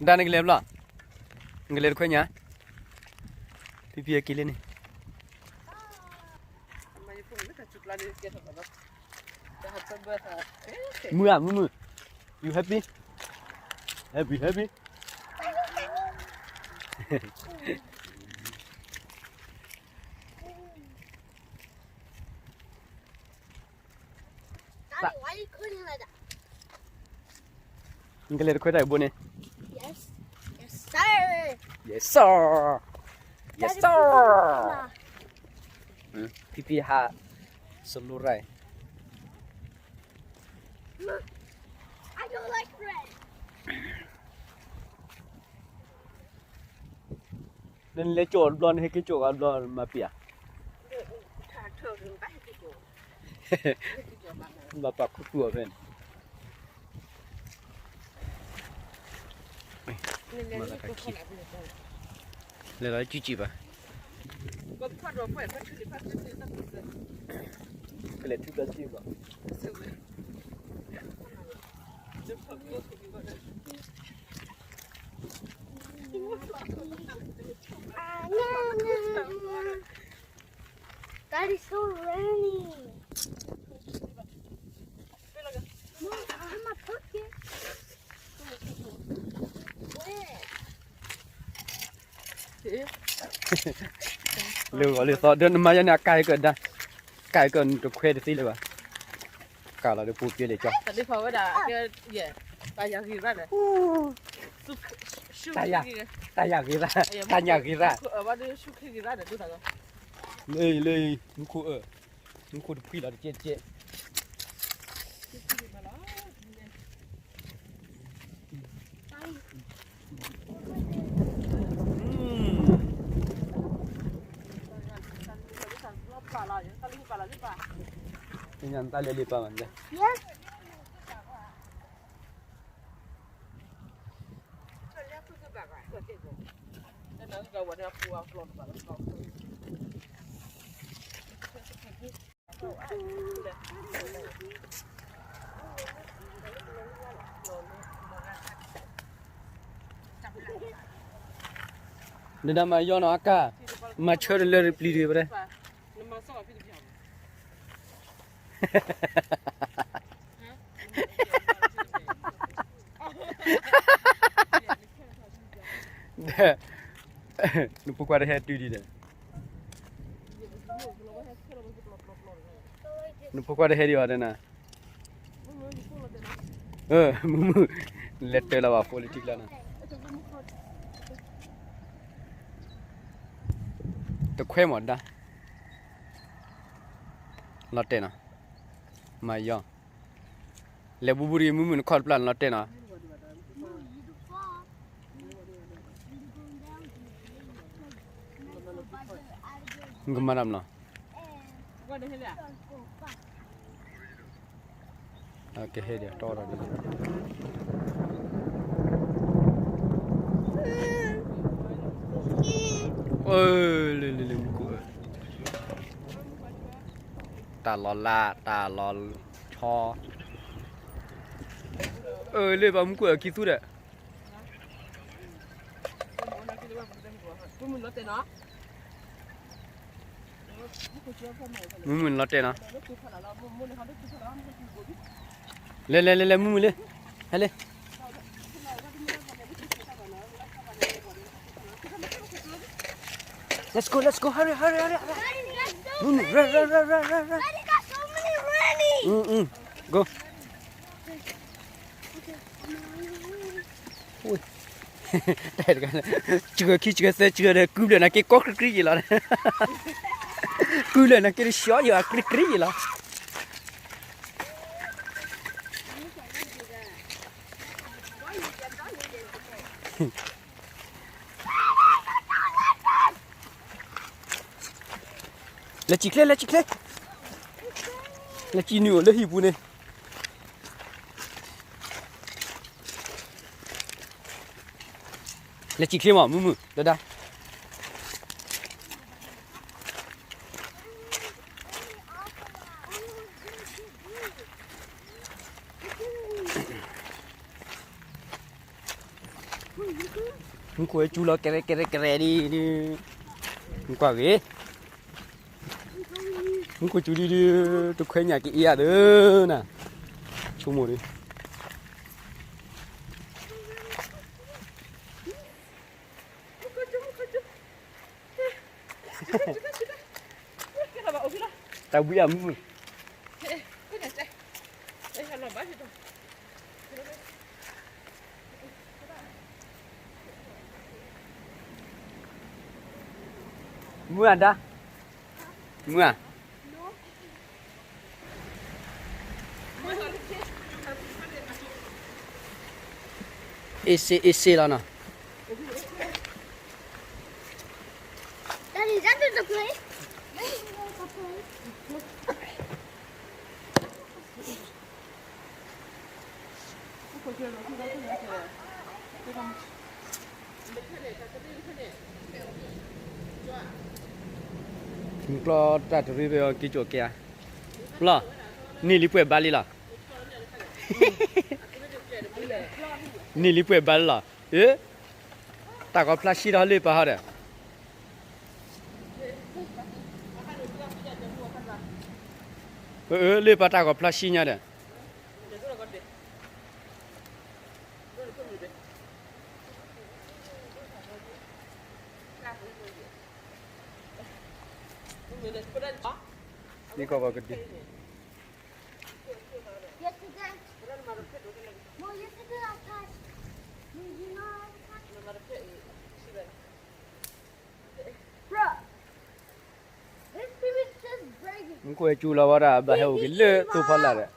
ဒါနကလဲၤဘျီ, နကလဲၤတခွဲညါ, ဖံဖံအက့ၤလၢန့ၣ်, မုၢ်ဧါ မုၢ်မုၢ်, you happy? Happy, happy. Daddy, why are you cooking like that? နကလဲၤတခွဲတၢ်အဘိန့ၣ်, yes, yes sir, yes sir, yes sir. ဖံဖံဟး solo ride. I don't like red. နလဲၤကၠိၣ်တဘျီ နဟဲက့ၤကၠိၣ်ဂၤဘျီ မၤပျဲၢ်ဧါ, ဘၣ်ပာ်ခူသူၣ်အီၤဖဲန့ၣ်, လဲၤလီၤကံကံဘၣ်, ကလဲၤထူဘျီကံဘၣ်. That is so rainy. Look, I'm a pumpkin. Where? လၢဂီၤလၢသီ ဒီးနမၤယါန့ၣ် အကါအံၤကဒါ, ကါအံၤကနတခွဲတသ့လၢၤဘၣ်, ကါလီၤဒီးပူၤပျဲလၢကၠီ, တၢ်ယၤဂ့ၤရၣ်, တၢ်ယၤဂ့ၤရၣ်, တၢ်ညၣ်ဂ့ၤရၣ်, လၢ လၢ မူခိၣ်အၢ, မူခိၣ်တဖှံလီၤတကဲတကဲ. နဒၣ်မၤယီၢ်နီၤအကါ, မၤဆၢတလၢတပျံၤဒံးဝဲဒၣ်. နဖိခွါတဟဲတုၤဒံးဒီး, နဖိခွါတဟဲဒံးဘၣ်တဲနၤ, မုၢ်မုၢ်, လဲၤတဲလီၤဘၣ်ဖိလၢထံကျါနီၤ, တခွဲမီၤဒါ, လီၤတဲာ်နီၤ, မၤယီၢ် လဲၤဘူးဘူးတဂ့ၤ မုၢ်မုၢ်နခီၣ်တပျၢ်နလီၤတဲာ်နီၤ, နကမၤတၢ်မနီၤ, ကဟဲဒံးတီၢ်ဒီး, လၢလၢလၢ မူခိၣ်ဧၢ, တၢ်လီၤလး တၢ်လီၤဆီ, အၢ လၢပှၤမူခိၣ်အခံသူဒီး, မုၢ်မုၢ်လီၤတဲာ်နီၤ, လဲၤလဲၤလဲၤလဲၤ မုၢ်မုၢ်လၢ, ဟဲလၢ Let's go, let's go, hurry, hurry, hurry, hurry. Daddy, let's go. မုၢ်မုၢ် run, run, run, run, run, run. Daddy, that's so many running. အင်း, အင်း, go. တဲတဂၤ, စှၤခံစှၤသၢစှၤဒီး ကုဘျၢၣ်နာ်က့ကိးကြံးကြံးယံာ်လီၤ, ကုဘျၢၣ်နာ်က့တဆှီယံာ်အကြံးကြံးယံာ်လီၤ. လဲၤစံၣ်ချ့ လဲၤစံၣ်ချ့, လဲၤစံၣ်နုာ်အိၣ်လၢဟံၣ်ပူၤန့ၣ်, လဲၤစံၣ်ချ့မး မုၢ်မုၢ် လၢဒါ. မူခိၣ်ဝဲစူၤလီၤကရဲကရဲကရဲဒ်ဒုး, မူကွၢ်ဂ့ၤ, မူခိၣ်စူၤဒ်ဒုး, တခွဲညၣ်ကအ့အါသၢနၤ, ဆိကမိၣ်ဒုး တၢ်ဘှံးအမုၢ်, မုၢ်အဒါ, မုၢ်ဧါ, အ့စ့အ့စ့လီၤနီၤ. မုၢ်ကျီတၢ်တရံးဖဲအီၤက့ၤကၠီၣ်ကဲဧါ, လီၤ, န့ၢ်လံပှဲၤဘါလံလီၤ, န့ၢ်လံပှဲၤဘါလံလီၤ, အၢ, တၢ်ကီဖျါဆံထီၣ်လၢပၢ်ဟီဒီး အၢ လၢပၢ်တၢ်ဂီၤဖျါဆံညါဒီး ဒ်ကီၢ်ပှၤကဒုး, Bro, this thing is just breaking. မူခိၣ်ဝဲစူၤလီၤဝဲဒၣ် ဘၣ်ဟဲအိၣ်က့ၤလၢတိဖီလာ်ဒီး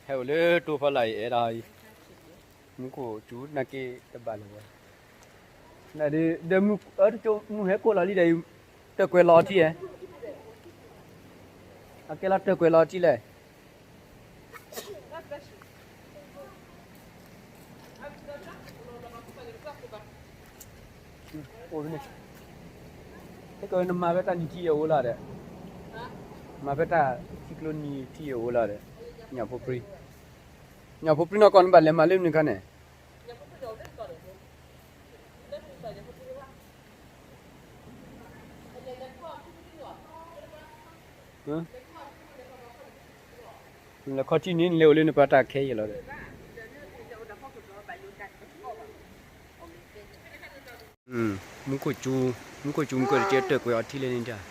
ဟဲအိၣ်လၢတိဖီလာ်အံၤ အဲၣ်ဒိးအံၤ, မူခိၣ်စူၤနာ်က့တဘၣ်လၢၤဝဲ, နဒီး ဒီးမုၢ်အၢတကၠိ မုၢ်ဟဲကိၢ်လီၤလံဒီး တၢၢ်ကွဲၤလီၤအီထံဧါ, အကဲလီၤတၢၢ်ကွဲၤလီၤအီထံလဲၣ်. အိၣ်န့ၣ်, ဟဲကနမၤဖဲတၢ်နံၤထံယဲၢ်အိၣ်လီၤဒီး, မၤဖဲတၢ်ထံကျိနံၤထံယဲၢ်အိၣ်လီၤဒီး, ညၣ်ဖိပြံ, ညၣ်ဖိပြံနီၢ်ကီၢ် နဘၣ်လဲၤမၤလၢမနုၤခါန့ၣ် လဲၤခီထံန့ၣ် နလဲၤအိၣ်လၢနပၢ်တၢ်ခဲအံၤလီၤ. မူခိၣ်စူၤ, မူခိၣ်စူၤ မူခိၣ်တကဲတၢၢ်ကွဲၤအီထံလဲၣ်န့ၣ်တၢ်,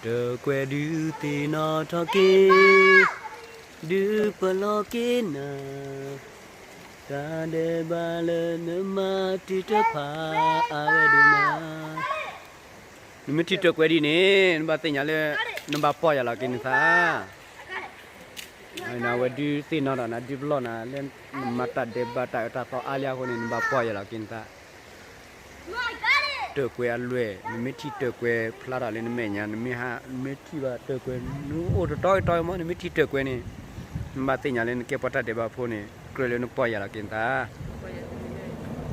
တၢၢ်ကွဲၤဒုးသ့ၣ်နီၣ်ထီၣ်က့ၤ, ဒုးပလီၢ်က့ၤနၤ, တၢ်ဒဲးဘးလၢနမၤတုၤတဖၣ်အဝဲဒိၣ်မး နမ့ၢ်ထံၣ်တၢၢ်ကွဲၤဒ်န့ၣ် နဘၣ်သ့ၣ်ညါလၢ နဘၣ်ပီၢ်ယၢ်လီၤက့ၤနသး, အဝဲဒုးသ့ၣ်နီၣ်ထီၣ်နၤ ဒုးပလီၢ်နၤ လၢနမၤတၢ်ဒဲးဘးတၢ်အၢတၢ်သီအါလံအဃိန့ၣ် နဘၣ်ပီၢ်ယၢ်လီၤက့ၤနသး, တၢၢ်ကွဲၤအလွဲၢ် နမ့ၢ်ထံၣ်တၢၢ်ကွဲၤဖျါထီၣ်လၢနမဲာ်ညါ နမ့ၢ်ဟး နမ့ၢ်ထံၣ်ဘၣ်တၢၢ်ကွဲၤ နအိၣ်တတီၤတတီၤမး နမ့ၢ်ထံၣ်တၢၢ်ကွဲၤန့ၣ် နဘၣ်သ့ၣ်ညါလၢနကဲပှၤတၢ်ဒဲးဘးဖိန့ၣ် ကြၢးလၢနပီၢ်ယၢ်လီၤက့ၤနသး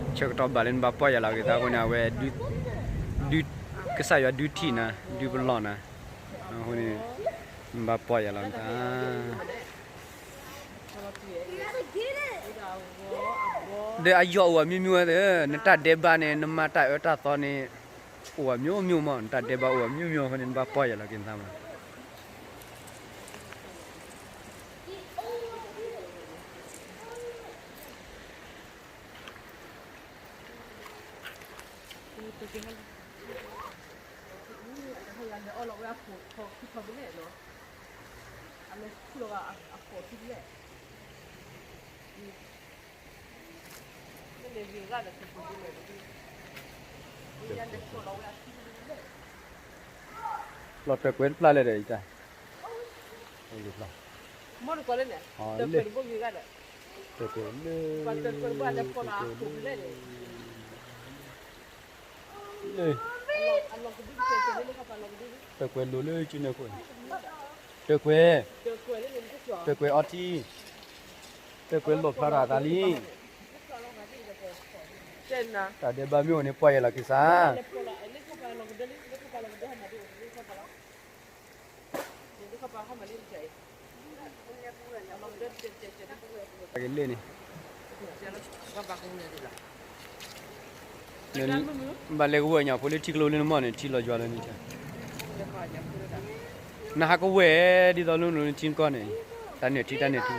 ဆၢကတီၢ်ဘၣ်လၢနဘၣ်ပီၢ်ယၢ်လီၤက့ၤသးအဃိန့ၣ် အဝဲ ဒုး ကစၢ်ယွၤဒုးထံၣ်နၤ ဒုးပလီၢ်နၤ အဃိန့ၣ် နဘၣ်ပီၢ်ယၢ်လီၤနသး ဒီးအယီၢ်အိၣ်အမျိုးမျိုးဝဲ နတၢ်ဒဲးဘးန့ၣ် နမၤတၢ်အၢတၢ်သီန့ၣ် အိၣ်အမျိုးမျိုးမး နတၢ်ဒဲးဘးအိၣ်အမျိုးမျိုးအဃိန့ၣ် နဘၣ်ပီၢ်ယၢ်လီၤက့ၤနသးမး လီၤတၢၢ်ကွဲၤတဖျါလဲၣ်ဒီး ယတၢ် လီၤ တၢၢ်ကွဲၤလၢ တၢၢ်ကွဲၤလၢ တၢၢ်ကွဲၤလိာ်လၢကၠိန့ၣ်အဃိန့ၣ် တၢၢ်ကွဲၤ တၢၢ်ကွဲၤအီထံ တၢၢ်ကွဲၤလိာ်ဖျါထီၣ်အသးလံ တၢ်ဒဲးဘးမ့ၢ်အိၣ်န့ၣ် ပီၢ်ယၢ်လီၤက့ၤသး လၢ လၢ လၢ လၢ ကလဲၣ်န့ၣ် ဘၣ်လဲၤကဝဲၢ်ညၣ်ဖိလၢထံကျိလၢနမီၢ်န့ၣ် ထံလီၤယွၤလၢန့ၣ်, နဟးကဝဲၢ်ဒ်သိးလၢနထံကီၢ်န့ၣ်, တၢ်နၢၤထံ တၢ်နၢၤထံ,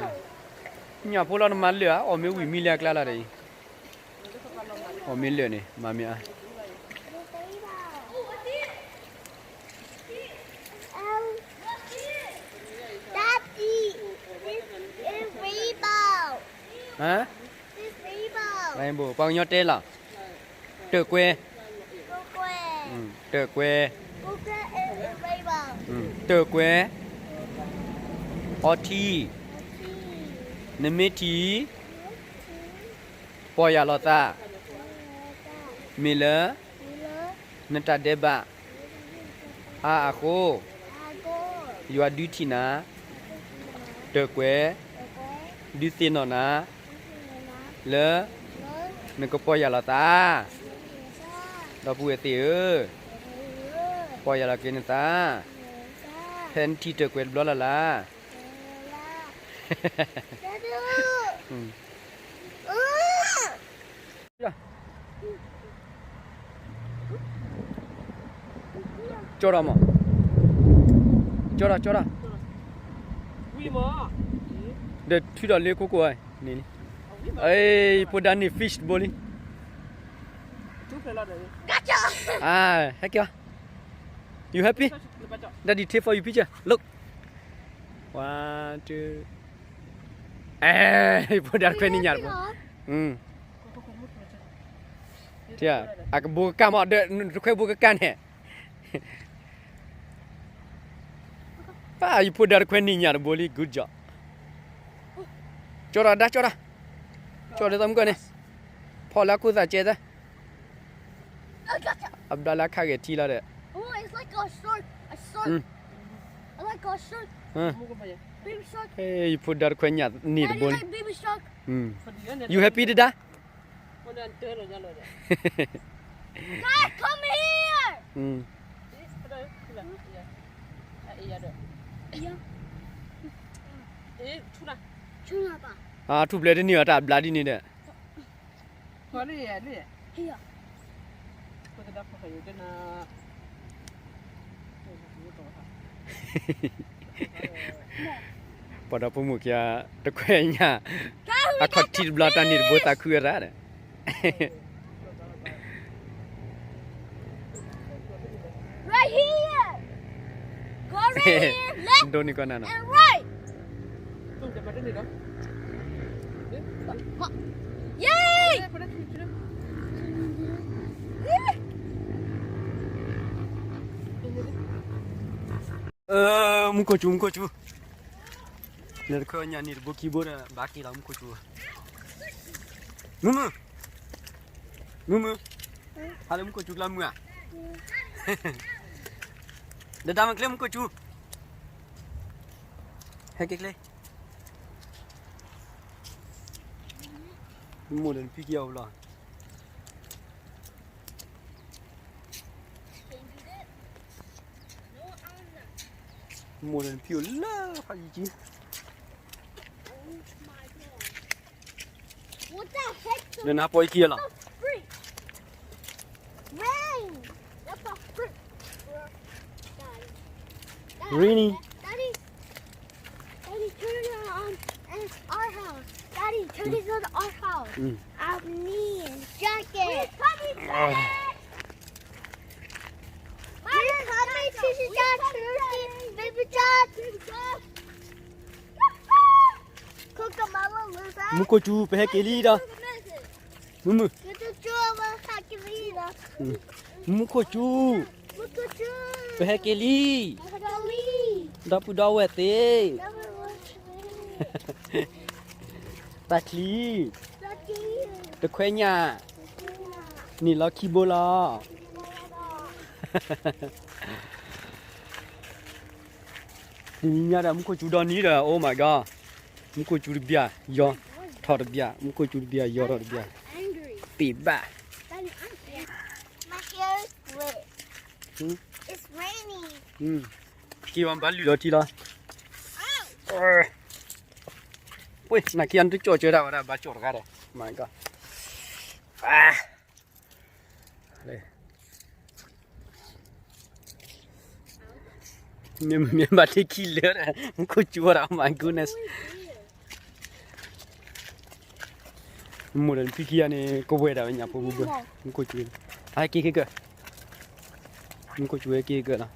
ညၣ်ဖိလီၤနမၤလၢာ်ဧါ, အီၣ်မ့ၢ်ဝံၤမံလၢအကျါလီၤဒီးအံၤ, အီၣ်မ့ၢ်လၢာ်န့ၣ် မၤမ့ၢ်အါ Daddy, this is rainbow. ဟါ, rainbow, ပှၤကညီတဲလီၤ, တၢၢ်ကွဲ, တၢၢ်ကွဲ, တၢၢ်ကွဲ, အီထံ, နမ့ၢ်ထံၣ် ပီၢ်ယၢ်လီၤသး, မ့ၢ်လၢ နတၢ်ဒဲးဘး အါအဃိ, ယွၤဒုးထံၣ်နၤ, တၢၢ်ကွဲ, ဒုးသ့ၣ်နီၣ်နၤ, လၢ နကပီၢ်ယၢ်လီၤသး, ဒီပုၢ်ဝဲၢ်သ့ၣ်ဧၢ, ပီၢ်ယၢ်လီၤက့ၤနသး, ဖဲနထံၣ်တၢၢ်ကွဲတဘျီလၢ်လၢ် ကၠီဒီးမး, ကၠီဒီး ကၠီဒီး, ဒီးထုးဒီးလၢခိခိၣ်န့ၣ်, ဖိဒါန့ၣ် fish တဘိလံ, ဟဲက့ၤ, you happy? Daddy take for you picture, look, one, two, အဲ, ဖိဒါတခွဲနံၣ်ညၣ်တဘိ, အကဘိကကၢ်မး ဒီးတခွဲဘိကကၢ်န့ၣ်, ယဖိဒါတခွဲနံၣ်ညၣ်တဘိလံ good job, ကၠီဒီးဒါ ကၠီဒီး, ကၠီဒီးသးမုၢ်ကီၢ်န့ၣ်, ဖီၣ်လၢခိၣ်သးကဲသၢ, အဘျါလၢခါဂဲၤထံလီၤဒီး, ယဖိဒါတခွဲနံၣ်ညၣ်တဘိလံ, you happy တဒါ Come here. ထူၣ်ဖျဲးတန့ၢ်အီၤ တၢ်ဘျါဒ်န့ၣ်ဒီး, ပှၤဒီဖိမိၢ်ခံဂၤ တခွဲညၣ်, အခီၣ်ထံးတဘျီ တၢ်န့ၢ်တဘိသးခုဝဲရၣ်ဒီး, Right here. Go right here, left ဒိးန့ၢ်ကီၢ်နၤနီၤ, and right. Yay! မူခိၣ်စူၤ မူခိၣ်စူၤ, နတခွဲညၣ်န့ၣ်တဘိခံဘိဒီး ဘၣ်က့ၤလီၤ မူခိၣ်စူၤ, မုၢ်မုၢ်, မုၢ်မုၢ်, ဟါလၢမူခိၣ်စူၤကျါမုၢ်ဧါ, ဒီးဒါမ့ၢ်ကျဲမူခိၣ်စူၤ, ဟဲက့ၤကျဲ, မိၢ်ဒီးနဖံက့ၤအီၤလီၤ. မိၢ်ဒီးနဖံအိၣ်လၢဖးယံၤကံ, ဒီးနဟးပီအံၤခံလီၤ. Rain. That's a fruit. Daddy. Rainy. Daddy. Daddy, turn it on. It's our house. Daddy, turn it on our house. Mm. I need jacket. We're coming, Daddy. We're coming, Teacher John, Baby John. မူခိၣ်စူၤ ပဟဲက့ၤလံဒီး, မုၢ်မုၢ်, မူခိၣ်စူၤ, ပဟဲက့ၤလံ, ဒီပုၢ်ဒီဝဲၢ်သ့ၣ်, တၢ်ချံ, တခွဲညၣ်, န့ၢ်လီၤခံဘိလီၤ. တနံၤညါဒီး မူခိၣ်စူၤဒီနံၤဒီး oh my god, မူခိၣ်စူၤတဘျၣ် ယီၤထီၣ်တဘျၣ်, မူခိၣ်စူၤတဘျၣ် ယီၤထီၣ်တဘျၣ်, ပ့ၤဘၣ်. My hair is wet. It's raining. က့ၤဝံၤဘၣ်လုၢ်လီၤထံလီၤ. ပှ့ၢ် နာ်က့အံၤတကၠီၣ်ကၢဒၣ်ဝဲဒၣ် ဘၣ်ကၠီၣ်တဂၤဒီး My God. မ့ၢ်ဘၣ်ထံခံလၢာ်ဒီး မူခိၣ်စူၤဝဲဒၣ် my goodness. မိၢ်ဒီးဖံခံဂၤန့ၣ် ကဝဲၢ်ဒၣ်ဝဲညၣ်ဖိဘူးဘၢ မူခိၣ်စူၤ, အဟဲက့ၤခဲကၢၢ်, မူခိၣ်စူၤဟဲက့ၤကၢၢ်လီၤ,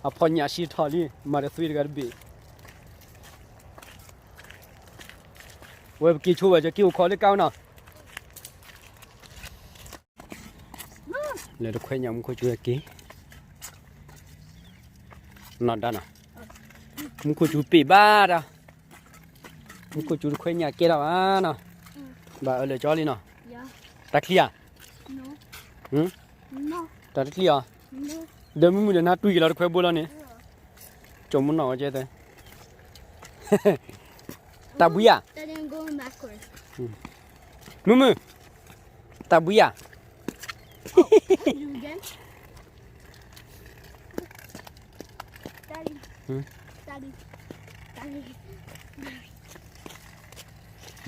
အဖီညၣ်ဆံထီၣ်လံ မၤတသွံတဂၤတဘ့ၣ်, ဝဲပက့ၤဆိဝဲ က့ၤအိၣ်ခိးလၢကါဝဲနီၤ. လဲၤတခွဲညၣ်မူခိၣ်စူၤဟဲက့ၤ, နီၢ်ဒါနီၤ, မူခိၣ်စူၤပ့ၢ်ဘၣ်ဒီး, မူခိၣ်စူၤတခွဲညၣ်ကဲထီၣ်ဘၣ်နီၤ, ဘၣ်အၢလၢာ်ကၠီလံနီၤ, တၢ်ချံဧါ, တၢ်တချံဧါ, ဒီးမုၢ်မုၢ်ဒီးနဟးတွံၢ်က့ၤလီၤတခွဲဘိလီၤန့ၣ်, ကၠီမူနီၢ်ဝဲကဲသဲ, တၢ်ဘှံးဧါ, မုၢ်မုၢ်, တၢ်ဘှံးဧါ. Daddy. Daddy. Daddy.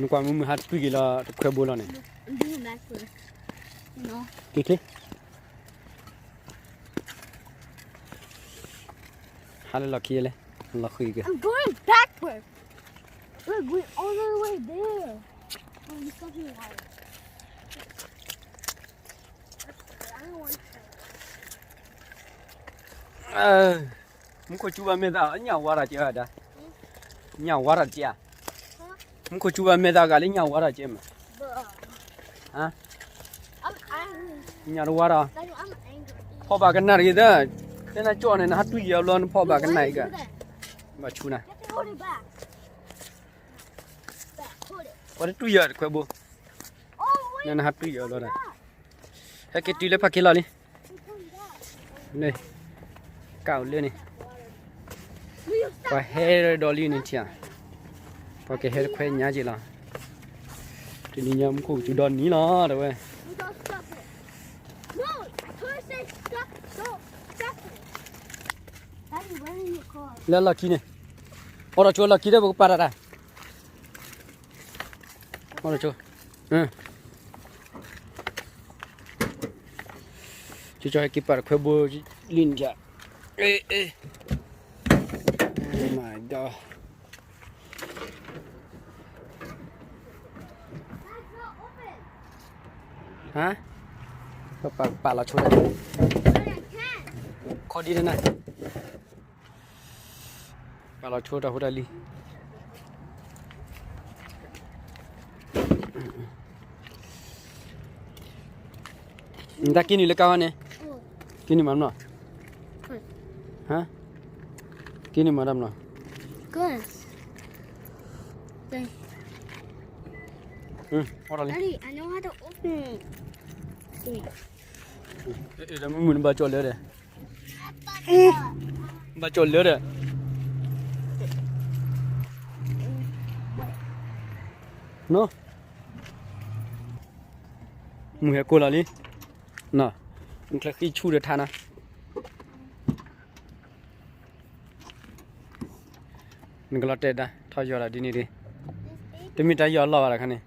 နကွၢ်မုၢ်မုၢ်ဟးတွံၢ်က့ၤလီၤတခွဲဘိလီၤန့ၣ်, က့ၤချ့, ဟးလၢလီၢ်ခံလဲၣ်, လီၢ်ဃံက့ၤ. I'm going backward. Look, we all the way there. Oh, you fucking liar. မူခိၣ်စူၤဘၣ်မဲာ်သၣ် ညၣ်ဝါတၢ်ကဲဝဲဒၣ်, ညၣ်ဝါတၢ်ကဲဧါ, မူခိၣ်စူၤဘၣ်မဲာ်သၣ်ဂၤလၢညၣ်ဝါတၢ်ကဲမး, ညၣ်တဝါဒီး, ဖီၣ်ဘၣ်ကနၣ်တဂ့ၤသၢ, တဲနၤကၠီၣ်န့ၣ် နဟးတွံၢ်ယၤဘျီ နဖီၣ်ဘၣ်ကနၣ်အံၤက, ဘၣ်ဆူနၤ ပှၤတတွံၢ်ယၤတခွဲဘိ, နနဟးတွံၢ်ယၤလီၤဒီး, ဟဲက့ၤတုၤလၢဖးက့ၤလီၤလံ, န့ၣ်, ကၢ်အိၣ်လၢန့ၣ်, ပှၤဟဲဒီးလံန့ၣ်ထံၣ်, ပှၤကဟဲတခွဲညါက့ၤလီၤ, တနံၤညါမူခိၣ်စူၤဒီနံၤလီၤ တဲဝဲ, လၢလီၢ်ခံန့ၣ်, အိၣ်ဒီးဆိလီၢ်ခံဒီး ပကပာ်တၢ်တၢ် အိၣ်ဒီးဆိ, ကၠီဟဲက့ၤပာ်တခွဲဘိလံန့ၣ်, အ့ အ့ my god, ဟါ, ပာ်ပာ်လီၤဆိတၢ်, ခီဒ်န့ၣ်နၤ ပာ်လီၤဆိတၢ်ဖိတၢ်လံၤ, နတၢ်က့ၤနုာ်လၢကါဝဲန့ၣ်, က့ၤနုာ်မၤမနီၤ, ဟါ, က့ၤနုာ်မၤတၢ်မနီၤ, ဒီးမုၢ်မုၢ်နဘၣ်ကၠီၣ်လၢဒီး, ဘၣ်ကၠီၣ်လၢဒီး, နီၤ, မုၢ်ဟဲကိၢ်လီၤလံ, နီၤ, နချၢဃံဆူၣ်ဒီးထါနၤ နကလီၤတဲာ်ဒၣ် ထီၣ်ယီၤဒၣ်ဒ်န့ၣ်ဒ်, တမ့ၢ်တၢ်ယီၤလီၢ်ဘၣ်တခါန့ၣ်,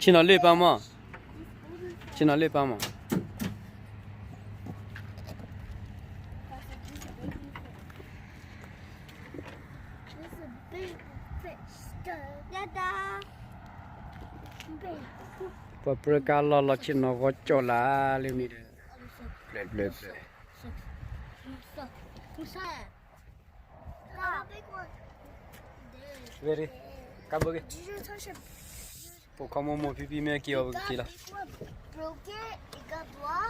ဆ့ၣ်နီၤလ့ၣ်ပၢ်မး, ဆ့ၣ်နီၤလ့ၣ်ပၢ်မး, ပှၤပြၢကါလီၢ်လီၤဆ့ၣ်နီၤဂီၤကၠီၣ်လၢလံမ့ၢ်ဒီး, ပျဲၢ်ပျဲၢ်ပျဲၢ်, ဝဲ, ကါဘိက့ၤ, ပိာ်ခီမိၢ်မိၢ်ဖံဖံမ့ၢ်က့ၤအီၤပကက့ၤလီၤ,